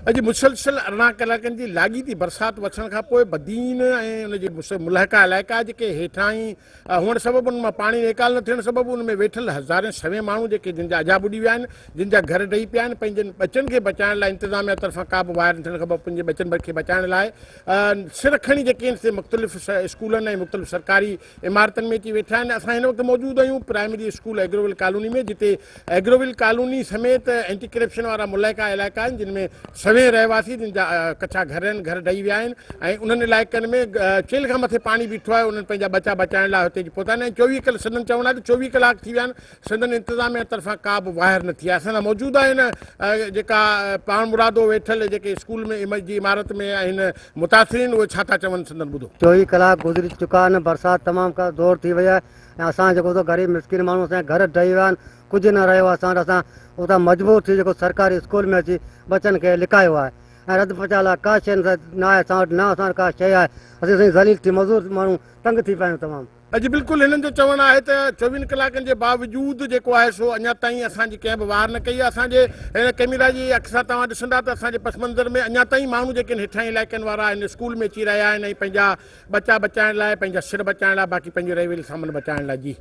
اڄ مسلسل 18 ڪلاڪن جي لاڳيتي برسات وسڻ کان پوء بدين ۽ ان جي ملحقه علائقا جيڪي هيٺاهين هئڻ سبب انهن مان پاڻي نيڪال نه ٿيڻ سبب ان ۾ ويٺل هزارين سوين ماڻهو جيڪي جن جا اجها ٻڏي ويا آهن جن جا گهر ڊهي پيا آهن پنهنجن ٻچن کي بچائڻ لاء انتظاميا طرفان ڪا به واهر نه ٿيڻ سبب پنهنجي ٻچن کي بچائڻ لاء سر کڻي جيڪي آهن سي مختلف اسڪولن ۽ مختلف سرڪاري عمارتن ۾ اچي ويٺا آهن. اسان هن وقت موجود آهيون پرائمري اسڪول ايگروول ڪالوني ۾ جتي ايگروول ڪالوني سميت اينٽي ڪرپشن وارا ملحقه علائقا آهن جن ۾ سوين رهواسي جن جا ڪچا گهر آهن گهر ڊهي ويا آهن ۽ انهن علائقن ۾ چيلهه کان مٿي پاڻي بيٺو آهي انهن پنهنجا ٻچا بچائڻ لاء هتي اچي پهتا آهن ۽ 24 ڪل سندن چوڻ آهي ته 24 ڪلاڪ ٿي ويا آهن سندن انتظاميا طرفان ڪا به واهر نه ٿي آهي. اسان سان موجود آهن جيڪا پاڻمرادو ويٺل جيڪي اسڪول ۾ جي عمارت ۾ آهن متاثرين اهي ڇا ٿا چون سندن ٻڌو. 24 ڪلاڪ گذري چڪا آهن برسات تمام ڪا زور ٿي وئي آهي ۽ اسان جيڪو سو غريب مسڪين ماڻهو اسان جا گهر ڊهي ويا آهن ڪجهه نه رهيو آهي اسان وٽ اسان اتان مجبور ٿي جيڪو سرڪاري اسڪول ۾ اچي ٻچن کي لڪايو آهي ۽ رڌ پچاء لاء ڪا شيء نه آهي اسان وٽ نه اسان وٽ ڪا شيء آهي اسين سائين ذليل ٿي مزور ماڻهو تنگ ٿي پيا آهيون تمام. اڄ بلڪل هنن جو چوڻ آهي ته چوويهن ڪلاڪن جي باوجود جيڪو آهي سو اڃا تائين اسان جي ڪنهن به واهر نه ڪئي آهي اسان جي هن ڪئميرا جي اک سان توهان ڏسندا ته اسان جي پس منظر ۾ اڃا تائين ماڻهو جيڪي آهن هيٺاهين علائقن وارا هن اسڪول ۾ اچي رهيا آهن ۽ پنهنجا ٻچا بچائڻ لاء پنهنجا سر بچائڻ لاء باقي پنهنجو رهي ويل سامان بچائڻ لاء جي.